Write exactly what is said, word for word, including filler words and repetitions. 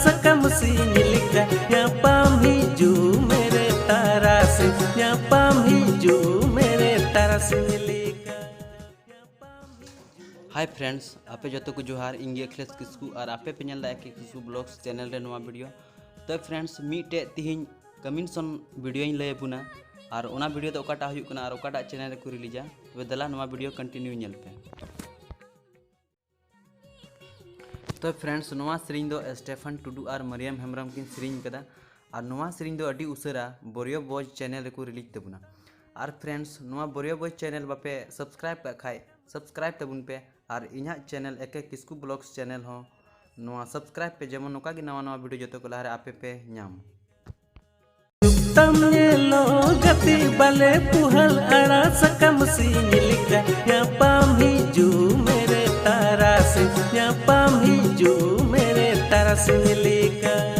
ᱥᱟᱠᱟᱢ ᱥᱤᱧ ᱞᱮᱠᱟ ᱧᱟᱯᱟᱢ ᱦᱤᱡᱩᱜ ᱢᱮ ᱨᱮ ᱛᱟᱨᱟᱥᱤᱧ, ᱧᱟᱯᱟᱢ ᱦᱤᱡᱩᱜ ᱢᱮ ᱨᱮ ᱛᱟᱨᱟᱥᱤᱧ ᱞᱮᱠᱟ᱾ Hi friends, ᱟᱯᱮ ᱡᱚᱛᱚ ᱠᱚ ᱡᱚᱦᱟᱨ᱾ ᱤᱧ ᱜᱮ ᱟᱠᱷᱤᱞᱮᱥ ᱠᱤᱥᱠᱩ ᱟᱨ ᱟᱯᱮ ᱯᱮ ᱧᱮᱞ ᱮᱫᱟ ᱮ ᱠᱮ ᱠᱤᱥᱠᱩ ᱵᱞᱚᱜᱥ ᱪᱮᱱᱮᱞ ᱨᱮ ᱱᱚᱣᱟ ᱵᱷᱤᱰᱤᱭᱳ᱾ ᱛᱚ friends, ᱢᱤᱫᱴᱮᱡ ᱛᱤᱦᱤᱧ ᱠᱟᱢᱤᱝ ᱥᱚᱱ ᱵᱷᱤᱰᱤᱭᱳᱧ ᱞᱟᱹᱭ ᱟᱵᱚᱱᱟ, ᱟᱨ ᱚᱱᱟ ᱵᱷᱤᱰᱤᱭᱳ ᱫᱚ ᱚᱠᱟᱴᱟᱜ ᱦᱩᱭᱩᱜ ᱠᱟᱱᱟ ᱟᱨ ᱚᱠᱟᱴᱟᱜ ᱪᱮᱱᱮᱞ ᱨᱮᱠᱚ ᱨᱤᱞᱤᱡᱟ, ᱛᱚᱵᱮ ᱫᱮᱞᱟ ᱱᱚᱣᱟ ᱵᱷᱤᱰᱤᱭᱳ ᱠᱚᱱᱴᱤᱱᱤᱭᱩ ᱧᱮᱞ ᱯᱮ᱾ ᱛᱚ friends, ᱱᱚᱣᱟ ᱥᱮᱨᱮᱧ ᱫᱚ ᱥᱴᱮᱯᱷᱟᱱ ᱴᱩᱰᱩ ᱟᱨ ᱢᱟᱨᱤᱭᱟᱢ ᱦᱮᱢᱵᱨᱚᱢ ᱠᱤᱱ ᱥᱮᱨᱮᱧ ᱠᱟᱫᱟ, ᱟᱨ ᱱᱚᱣᱟ ᱥᱮᱨᱮᱧ ᱫᱚ ᱟᱹᱰᱤ ᱩᱥᱟᱹᱨᱟ ᱵᱚᱨᱤᱭᱚ ᱵᱚᱭ ᱪᱮᱱᱮᱞ ᱨᱮᱠᱚ ᱨᱤᱞᱤᱡᱽ ᱛᱟᱵᱚᱱᱟ᱾ ᱟᱨ friends, ᱱᱚᱣᱟ ᱵᱚᱨᱤᱭᱚ ᱵᱚᱭ ᱪᱮᱱᱮᱞ ᱵᱟᱯᱮ ᱥᱟᱵᱥᱠᱨᱟᱭᱤᱵ ᱠᱟᱜ ᱠᱷᱟᱡ ᱥᱟᱵᱥᱠᱨᱟᱭᱤᱵ ᱛᱟᱵᱚᱱ ᱯᱮ, ᱟᱨ ᱤᱧᱟᱹᱜ ᱪᱮᱱᱮᱞ ᱮ ᱠᱮ ᱠᱤᱥᱠᱩ ᱵᱞᱚᱜᱥ ᱪᱮᱱᱮᱞ ᱦᱚᱸ ᱱᱚᱣᱟ ᱥᱟᱵᱥᱠᱨᱟᱭᱤᱵ ᱯᱮ, ᱡᱮᱢᱚᱱ ᱱᱚᱝᱠᱟ ᱜᱮ ᱱᱟᱣᱟ ᱱᱟᱣᱟ ᱵᱷᱤᱰᱤᱭᱳ ᱡᱚᱛᱚ ᱠᱚ ᱞᱟᱦᱟᱨᱮ ᱟᱯᱮ ᱯᱮ ᱧᱟᱢ᱾ ᱛᱟᱢ ᱧᱮᱞᱚᱜ ᱜᱟᱛᱮ ᱵᱟᱞᱮ ᱯᱩᱦᱟᱞ ᱟᱲᱟ ᱥᱟᱠᱟᱢ ᱥᱤᱧ ᱞᱮᱠᱟ ᱧᱟᱯᱟᱢ ᱦᱤᱡᱩᱜ ᱢᱮ ᱨᱮ ᱛᱟᱨᱟᱥᱤᱧ, ᱧᱟᱯᱟᱢ ᱦᱤᱡᱩᱜ ᱢᱮ ᱨᱮ ᱛᱟᱨᱟᱥᱤᱧ ᱞᱮᱠᱟ᱾